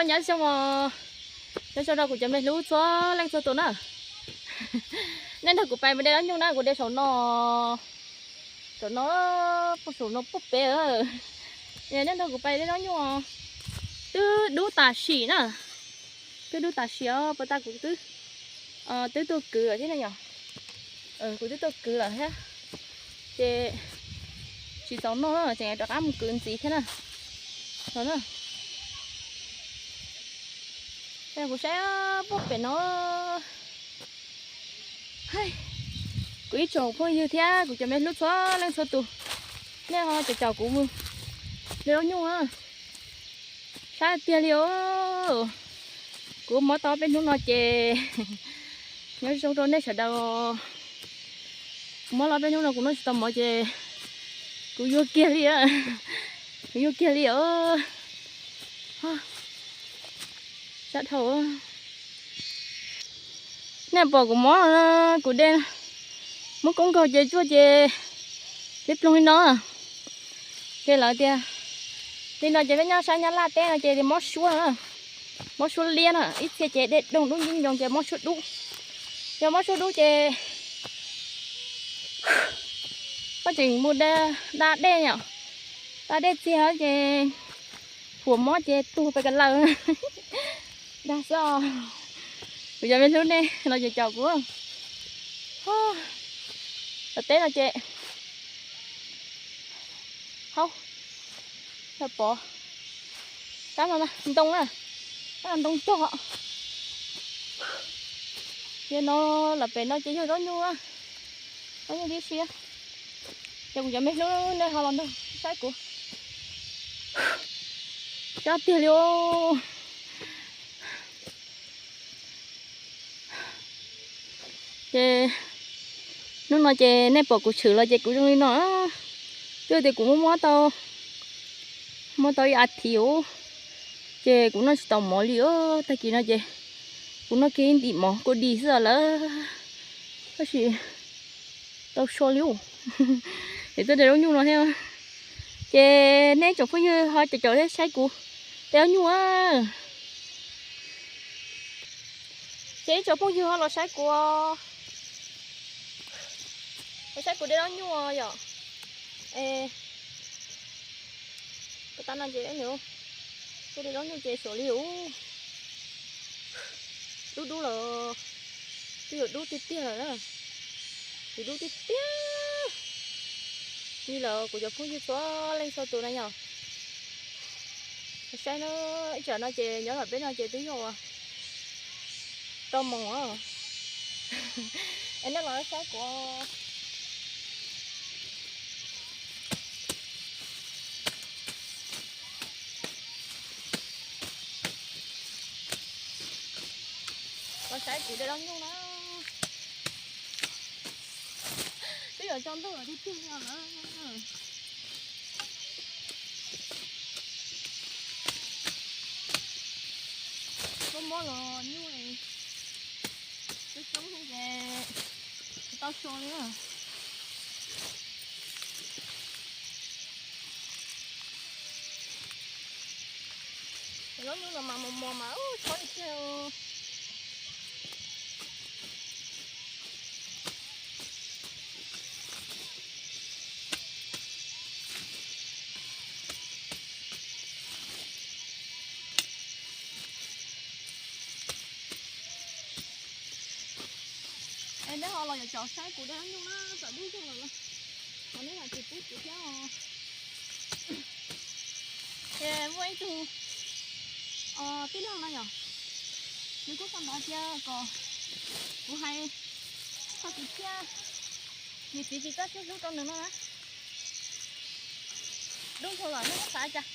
Nyob zoo, nyob zoo rau kuv cov me hlub txhua leej txhua tus na. Nej nrog kuv pais mus de zaub nyuj na, kuv de saum no, saum no, saum no puag pem. Nej nrog kuv pais de zaub nyuj, twb dub tam sim na, twb dub tam sim os, puas tas kuv twb, twb tuaj kwv lawm thiab na yom. Kuv twb tuaj kwv lawm thiab, ces tsis txaus noj na, tseem rov qab mus kwv ntxiv thiab na. No na, kuv saib puag pem no. Kuv ib tsoom phooj ywg thiab kuv cov me hlub txhua leej txhua tus, nej ho caum caum kuv mus de zaub nyuj, saib tiag li os. Kuv mob tau peb hnub no ces nyob zoo rau nej sawv daws. Kuv mob los peb hnub no kuv noj tsis tau mov ces kuv yuag kiag li, kuv yuag kiag li os. Sab dhau. Nej pom kuv mob, kuv de, muab koob nkaug ces tsuaj ces peb ploog li no. Ces lawv tias li no ces peb nyob sab Nyab Laj teb no ces mob suab, mob suab liab na, ib txhia ces de doog dub ncoos ncoos ces mob suab dub. Yog mob suab dub ces koj tseem mus da dej yom, da dej txiag ces huam mob ces tuag pes kas laws. Dag xwb os. Kuv cov me hlub nej los caum caum kuv. Lawv teb no ces haub, lawv pov tab no ntoo na, tab no ntoo cog. Yog no lawm pem no ces yog zaub nyuj, zaub nyuj tib si. Ces kuv cov me hlub nej ho los nrog saib kuv, sab tiag li os. Ces hnub no ces nej pom kuv tshwm los ces kuv zoo li no. Twb tias kuv muab mob tau, mob tau ib as thiv os, ces kuv noj tsis tau mov li os. Tag kis no ces kuv noj kiag ib ntim mov kuj dim xwb lawm, tab sis tau so li. Es tuaj de zaub nyuj no thiab. Ces nej tsoom phooj ywg ho caum caum thiab saib kuv de zaub nyuj. Ces ib tsoom phooj ywg ho los saib kuv, los saib kuv de zaub nyuj yom. Puas tas no ces, tuaj de zaub nyuj ces suav li ub. Dub dub los twb yuav dub tiag tiag lawm na. Twb dub tiag tiag li lawm kuv cov phooj ywg txhua leej txhua tus na yom. Saib na, ib tsam no ces nyob tom peb no ces twb yog rau moos. Es nej los saib kuv. Los saib kuv de zaub nyuj na. Twb yuav tsaus ntuj lawm tiag tiag li os lawm. Mob mob los nyuj li, coob coob xwb ces tsis tau so li na. Zaub nyuj no mas mos mos mas ub, chob li tiag. Es nej ho los yuav caum saib kuv de zaub nyuj na, tsam dub zog lawm, ho nej hais tias pub kuv thiab os. Ces muaj ib tug tij laug no yom, nws kuj sau ntawv tias kom kuv hais txog kuv thiab niam txiv tsis txawj siab hlub rau nws no na. Dub ntsho lawm nej muab xav cas.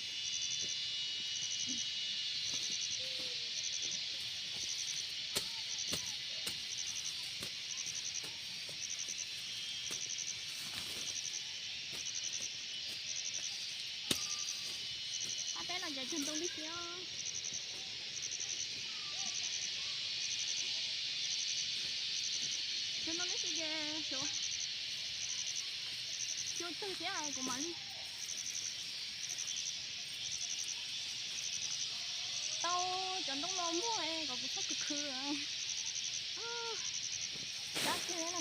Ab, peb no ces cog ntoo tib si. Cog ntoo tib si ces xyov, xyov twg thiab kuv mam li Cov ntoo no muaj kom kuv txhob khwv khwv. Dab tsi na.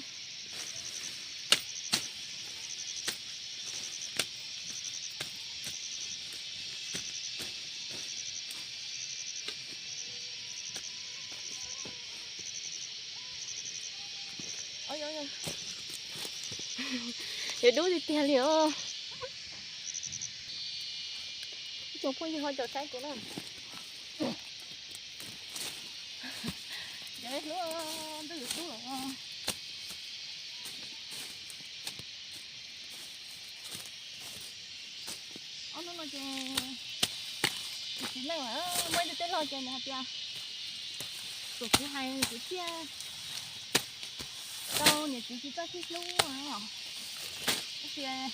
Yuav dub tiag tiag li os. Ib tsoom phooj ywg ho caum saib kuv na. Cov hlub ntuj yuav dub los. Ob hnub no ces kuv txiv neej muaj ib tug tij laug ces nws hais tias, kuv hais kuv thiaj tau niam txiv tsis txawj sib hlub os. Tias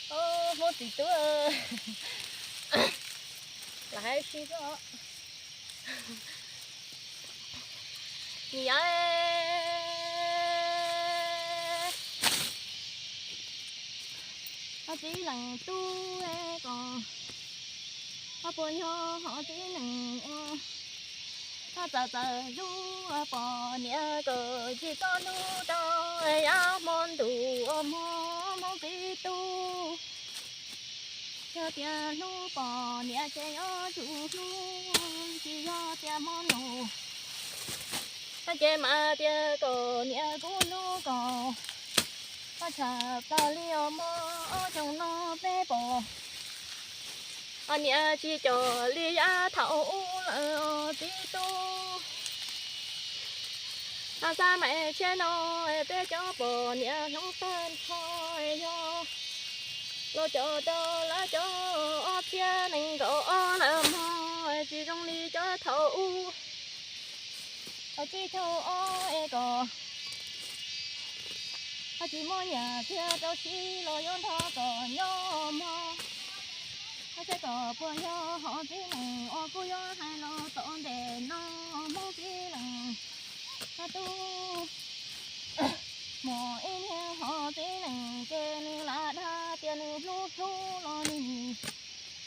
Hmoob txiv tub, lam hais ib si xwb os. Nim yog ob txiv leej tub ko, ob puas yog ho txiv neej ua, ho txawm txawm hlub poj niam ko, tsis txhob hlub rau yav hmo ntuj ua hmo Hmoob txiv tub. Yog tias hlub poj niam ces yuav tsum hlub, tsis yog tias hmo ntuj. Ces mas tias kom niam kuv hlub kom, koj tshaj plaws li os mog, xyoo no peb pom niam tsis coj li yav thaum ub lawm txiv tub. Xav mas tshiab no peb cov poj niam hlub tag nrho, yog los coj rau lawv cov ob txhiab nees nkaum ob lawm mog, tsis zoo li cov thaum ub. Thaum tsib caug ob es kom, ho tsis muaj nyiaj txiag rau siv los yuav nrog kom nyob mog. Ho saib kom puas yog ho txiv neej uas kuv yuav hais los tom ntej no, Hmoob txiv neej, ho tub. Muaj ib niag ho txiv neej ces nws lam dag tias nws hlub hlub los nws nim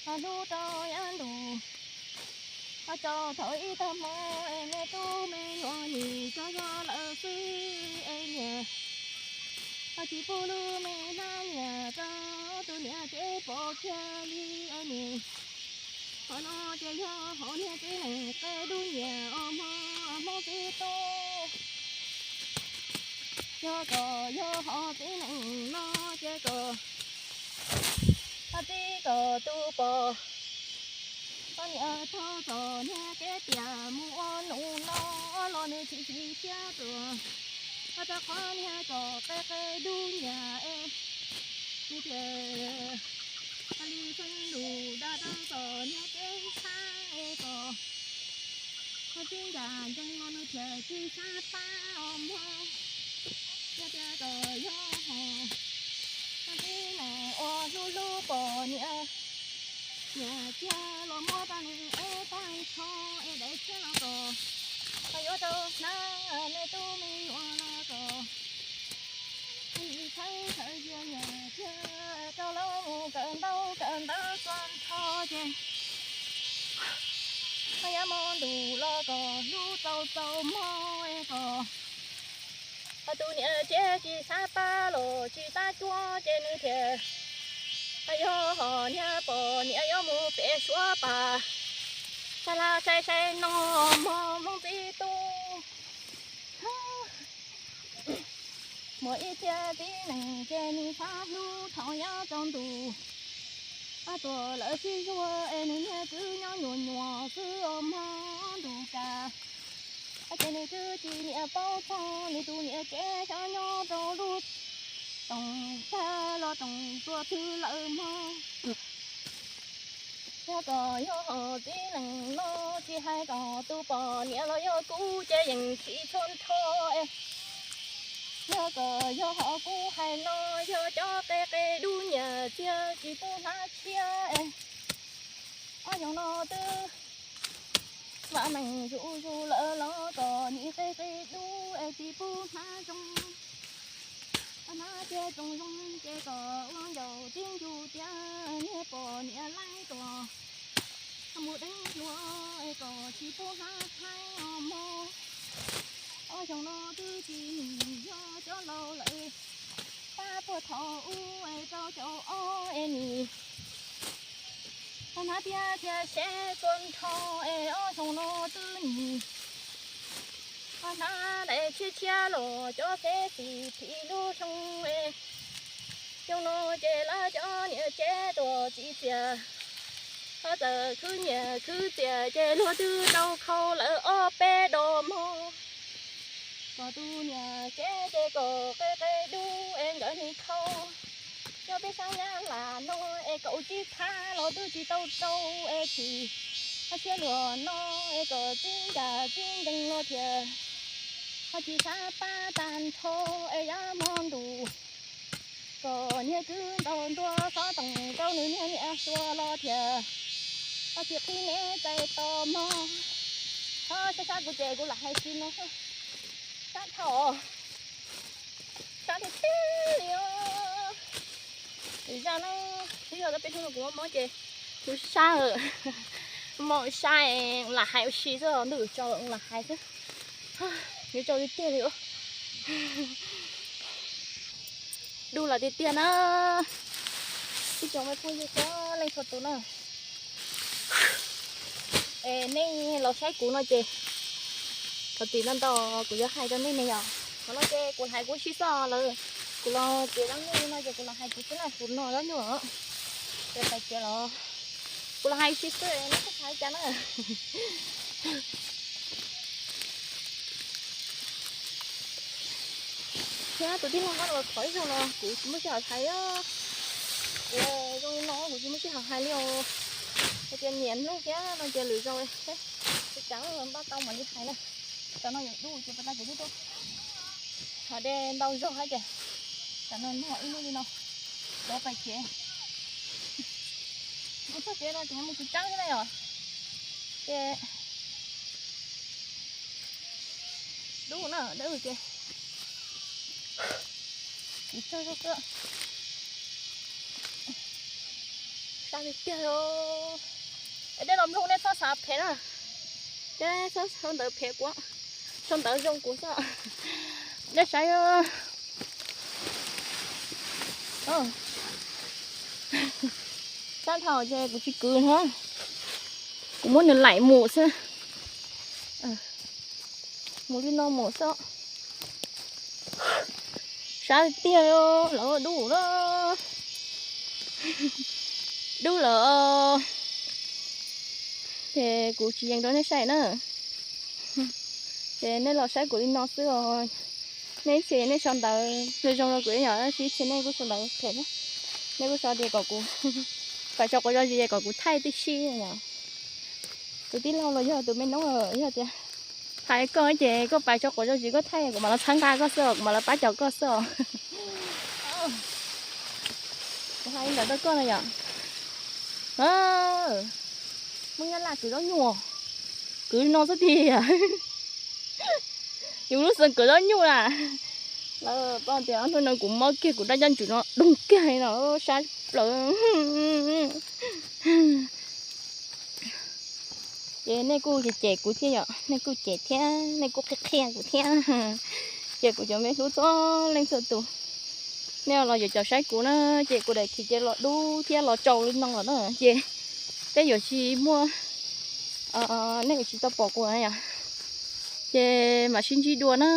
ho hlub rau yav ntuj. Ho txog thaum ib tag hmo es me tub me nyuam nim tso zog lawm xwb es niam ho tsis pub lub me hnab nyiaj rau tus niam ces pom kiag li es niam. Qhov no ces yog hom niag txiv neej qe dub nyiam os mog Hmoob txiv tub. Yog kom yog hom txiv neej no ces kom, ho txiv kom tus poj niam txhob txo niag kev tias mus ua nus no los nws tsis tsis siab tuaj. Ho rau qhov niag kom qe qe dub nyiam es nws thiaj li txeev lus dag rau txo niag kev xav es kom, ho tib ncaj ncees los nws thiaj tsis xav pab os mog. Yog tias kom yog ho txiv neej uas hlub hlub poj niam, nyiaj txiag los muab rau nws es tag nrho es daim txiag los kom, ho yuav rau hnab me tub me nyuam los kom, txhawb txhawb cia nyiaj txiag rau lawv mus kawm ntaub kawm ntawv txog nrho ces, ho yav hmo ntuj los kom hlub txaus txaus mog es kom, ho tus niam tsev tsis xav pab los tsis xav cuab ces nws thiaj, ho yog ho niag poj niam yuav mus pem suav pas, sab laj sai sai no mog Hmoob txiv tub. Muaj ib txhia txiv neej ces nws xav hlub thaum yav tsaus ntuj, tuag lawm sib zuag es nws niag kwv nyob nyuam nyuam xwb os mog ntuj kas. Ces nws twb tsis niam paub txog nws tus niam tsev xyov nyob rau lub toog tag los toog tuag twg lawm mog. Yog kom yog ho txiv neej no tsis hais kom tus poj niam los yog kuv ces yeej tsis txhua nrho es. Yog kom yog ho kuv hais no yog cov qe qe dub nyiaj txiag tsis pub hnab tshiab es. Ob xyoos no twb vam meej zuj zus lawm los kom nim qe qe dub es tsis pub hnab zoo. Hnab tiag zoo zoo ces kom ua ncaus tib ncu tias niag poj niam laib tuaj, mus deev dua Tsis pub hnab haib os mog, ob xyoo no twb tsis yog cov laus lawm, pab puag thaum ub es rau caum ob es nim, pab hnab tiab thiab seb tuaj nrho es ob xyoo no twb nim, pab hnab daim tshiab tshiab los cov xeb xim phim lub xyoo es, xyoo no ces lawv cov niam tsev tuaj txiv txias, pab txawm khwb nyiaj khwb txiaj ces luag twb tau khau lawm ob peb dos mog. Kom tus niam tsev ces kom qe qe dub es nkawd nim khau. Nyob peb sab Nyab Laj no es kaum tsib thab los twb tsis tau rau es tsis, ho siab luag no es kom txib ncas txib nkees los thiaj, ho tsis xav pab tag nrho es yav hmo ntuj kom niag kwv ntaus ntua xov tooj rau nws niag niam hluas los thiaj, ho tsis qhib neb txais tos mog. Ho sab sab kuv ces kuv lam hais tsis no, sab dhau, sab tiag tiag li os. Lwm zaj na, twb yog peb hnub no kuv mob mob ces kuv sab, mob sab lam hais ua si xwb, ntuj tso lam hais xwb. Yuav tso tiag tiag li. Dub lawm tiag tiag na. Ib tsoom me phooj ywg txhua leej txhua tus na, es nej los saib kuv no ces thaum tim no ntau kuv yuav hais rau nej ne yom. Qhov no ces kuv hais kuv sib xoj lawm, kuv los tsev dab nyuj no ces kuv los hais kuv xwb na, kuv no dab nyuj os. Ces hais tias los kuv los hais sib xwb nej kuj hais cas na. Thiab tus tij laug no los thov ib zaug no kuv tsis muaj sij hawm hais os. Kuv zoo li no kuv tsis muaj sij hawm hais li os. Hais tias niam hnub thiab no ces lwm zaus seb cas npaj tau mam li hais na. Cov no yuav dub ces pas tas kuv twb tuaj thov de ntau zog hab ces cov no noj ib lub li no, cov pais tsev. Kuv txog tsev no ces mus kuv tsab xwb na yom. Ces dub na, dub ces kuv txog xwb. Sab tiag tiag os. Es dej los mloog nej txhob xav phem na. Dej txhob sau ntawv phem kuv, sau ntawv zoo kuv xwb. Dej saib. Sab dhau ces kuv tsis kwv na, kuv muab nws laim mus xwb. Mus li no mus xwb. Sab tiag lawm, dub lawm. Dub lawm. Ces kuv tsis yees rau nej saib na. Ces nej los saib kuv li no xwb os. Nej ib txhia nej sau ntawv zoo zoo rau kuv ib yam, ib txhia nej kuj sau ntawv phem na. Nej kuj sau tias kom kuv pais tso quav zog zis kom kuv thaij tib si yom. Tus tij laug los yog tus me noob, yog tias hais koj ces koj pais tso quav zog zis koj thaij kuv mam los txhawb nqa koj xwb os, kuv mam los pab caum koj xwb os. Kuv hais li ntawd rau koj no yom. Muaj nyab laj kwv zaub nyuj, kwv no xwb tiag. Yus lub xeem kwv zaub nyuj na. Lawv paub tias ob hnub no kuv mob kiag kuv rab caj ntswm no doog kiag li no sab plaws. Ces nej kuj cem cem kuv thiab yom, nej kuj cem thiab, nej kuj qhia qhia kuv thiab. Ces kuv cov me hlub txhua leej txhua tus, nej los yuav cov saib kuv na, ces kuv daim khiv ces los dub thiab los tsau li no lawm na, ces peb yuav tsis muaj, nej yuav tsis tau pom kuv na yom. Ces mam sib ntsib dua na.